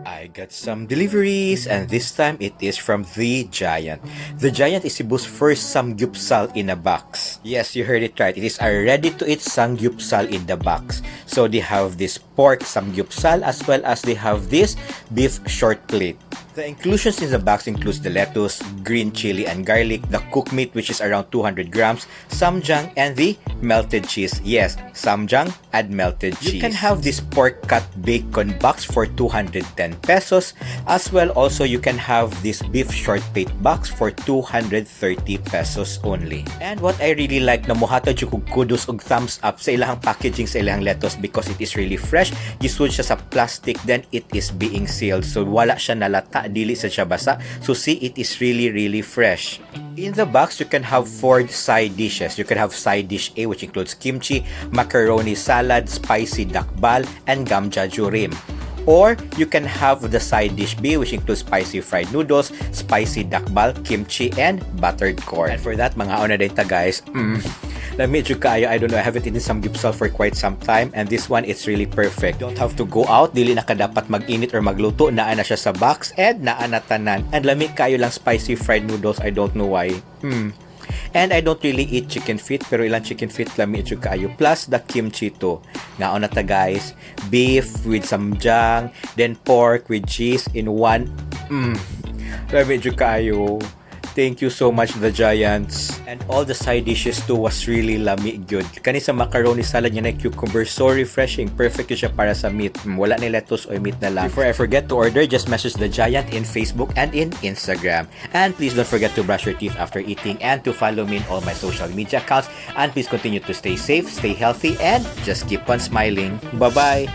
I got some deliveries, and this time it is from The Giant. The Giant is Cebu's first samgyupsal in a box. Yes, you heard it right. It is a ready-to-eat samgyupsal in the box. So they have this pork samgyupsal as well as they have this beef short plate. The inclusions in the box includes the lettuce, green chili and garlic, the cooked meat, which is around 200 grams, ssamjang, and the melted cheese. Yes, ssamjang and melted cheese. You can have this pork cut bacon box for 210 pesos. As well, also you can have this beef short plate box for 230 pesos only. And what I really like na muhatag jud kog kudos og thumbs up sa ilahang packaging sa ilahang lettuce because it is really fresh. Gisud siya sa plastic, then it is being sealed. So wala siya nalata, dili sa siya basa. So see, it is really, really fresh. In the box, you can have four side dishes. You can have side dish A, which includes kimchi, macaroni salad, spicy dakbal, and gamja jorim. Or you can have the side dish B, which includes spicy fried noodles, spicy dakbal, kimchi, and buttered corn. And for that, mangaon na diay ta, guys. Lami jud kaayo. I don't know. I haven't eaten samgyupsal for quite some time. And this one, it's really perfect. Don't have to go out. Dili na ka dapat mag-init or magluto. Naa na siya sa box and naa na tanan. And lami kaayo ilang spicy fried noodles. I don't know why. And I don't really eat chicken feet, pero ilang chicken feet lami jud kaayo. Plus the kimchi too. Ngaon na ta, guys. Beef with ssamjang, then pork with cheese in one. Lami jud kaayo. Thank you so much, The Giants. And all the side dishes too was really lami gyud. Kani sa macaroni salad niya na cucumber, so refreshing. Perfect yun siya para sa meat. Wala ni lettuce or meat na lang. Before I forget to order, just message The Giant in Facebook and in Instagram. And please don't forget to brush your teeth after eating and to follow me in all my social media accounts. And please continue to stay safe, stay healthy, and just keep on smiling. Bye-bye!